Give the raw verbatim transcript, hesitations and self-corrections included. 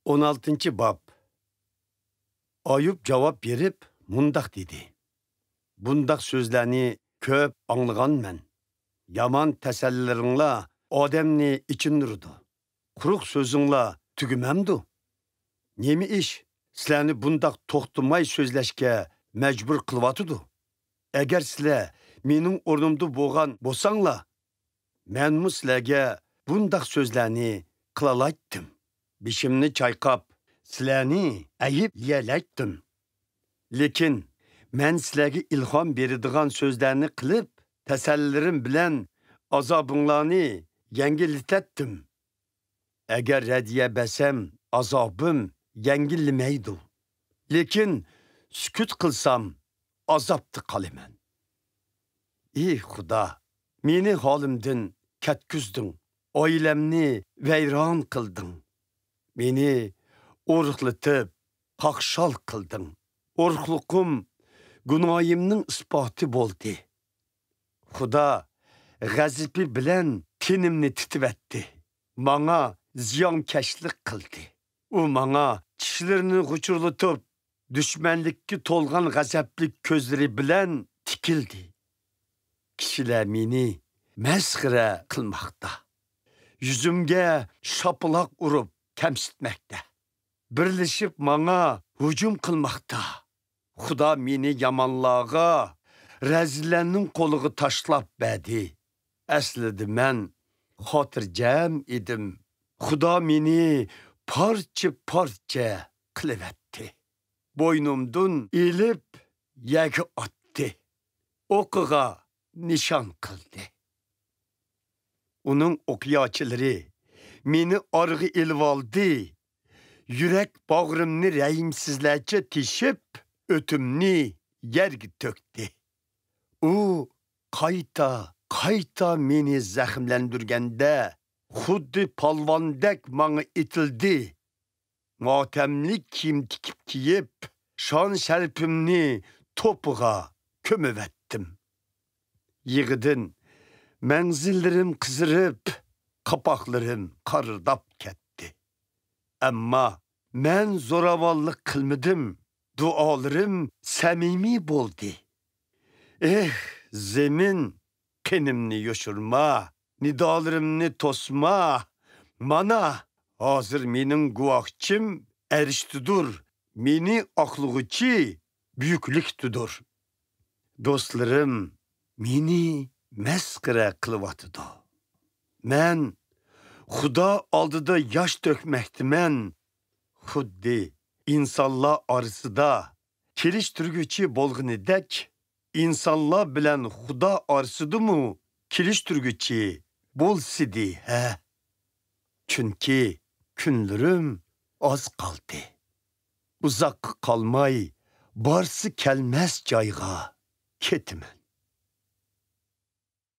ئون ئالتىنچى باب. ئايۇب جاۋاب بېرىپ مۇنداق دېدى: بۇنداق سۆزلەرنى كۆپ ئاڭلىغانمەن. يامان تەسەللىلىرىڭلار ئادەمنى ئېچىندۇرىدۇ. قۇرۇق سۆزۈڭلار تۈگىمەمدۇ؟ نېمە ئىش سىلەرنى بۇنداق توختىماي سۆزلەشكە مەجبۇر قىلىۋاتىدۇ؟ ئەگەر سىلەر مېنىڭ ئورنۇمدا بولغان بولساڭلار، مەنمۇ سىلەرگە بۇنداق سۆزلەرنى قىلالايتتىم. بېشىمنى چايقاپ، سىلەرنى ئەيىبلىيەلەيتتىم. لېكىن مەن سىلەرگە ئىلھام بېرىدىغان سۆزلەرنى قىلىپ، تەسەللىلىرىم بىلەن ئازابىڭلارنى يەڭگىللىتەتتىم. ئەگەر رەددىيە بەرسەم، ئازابىم يەڭگىللىمەيدۇ. لېكىن سۈكۈت قىلسام، ئازابتا قالىمەن. ئى خۇدا، مېنى ھالىمدىن كەتكۈزدۈڭ، ئائىلەمنى ۋەيران قىلدىڭ. مېنى ئورۇقلىتىپ، قاقشال قىلدىڭ. ئورۇقلۇقۇم گۇناھىمنىڭ ئىسپاتى بولدى. خۇدا غەزىپى بىلەن تېنىمنى تىتىۋەتتى. ماڭا زىيانكەشلىك قىلدى. ئۇ ماڭا چىشلىرىنى غۇچۇرلىتىپ، دۈشمەنلىككە تولغان غەزەپلىك كۆزلىرى بىلەن تىكىلدى. كىشىلەر مېنى مەسخىرە قىلماقتا. يۈزۈمگە شاپىلاق ئۇرۇپ كەمسىتمەكتە. بىرلىشىپ ماڭا ھۇجۇم قىلماقتا. خۇدا مېنى يامانلارغا، رەزىللەرنىڭ قولىغا تاشلاپ بەردى. ئەسلىدە مەن خاتىرجەم ئىدىم. خۇدا مېنى پارچە-پارچە قىلىۋەتتى. بوينۇمدىن ئېلىپ يەرگە ئاتتى. ئوقىغا نىشان قىلدى. ئۇنىڭ ئوقياچىلىرى مېنى ئارىغا ئېلىۋالدى. يۈرەك باغرىمنى رەھىمسىزلەرچە تېشىپ، ئۆتۈمنى يەرگە تۆكتى. ئۇ قايتا، قايتا مېنى زەخىملەندۈرگەندە، خۇددى پالۋاندەك ماڭا ئېتىلدى. ماتەملىك كىيىم تىكىپ كىيىپ، شان-شەرىپىمنى توپىغا كۆمۈۋەتتىم. يىغىدىن مەڭزىلىرىم قىزىرىپ، قاپاقلىرىم قارىداپ كەتتى. ئەمما مەن زوراۋانلىق قىلمىدىم، دۇئالىرىم سەمىمىي بولدى. ئېھ، زېمىن، قېنىمنى يوشۇرما، نىدالىرىمنى توسما. مانا، ھازىر مېنىڭ گۇۋاھچىم ئەرشتىدۇر، مېنى ئاقلىغۇچى بۈيۈكلۈكتىدۇر. دوستلىرىم مېنى مەسخىرە قىلىۋاتىدۇ. مەن خۇدا ئالدىدا ياش تۆكمەكتىمەن. خۇددى ئىنسانلار ئارىسىدا كېلىشتۈرگۈچى بولغىنىدەك، ئىنسانلار بىلەن خۇدا ئارىسىدىمۇ كېلىشتۈرگۈچى بولسىدى، ھە؟ چۈنكى كۈنلىرىم ئاز قالدى. ئۇزاققا قالماي بارسا كەلمەس جايغا كېتىمەن.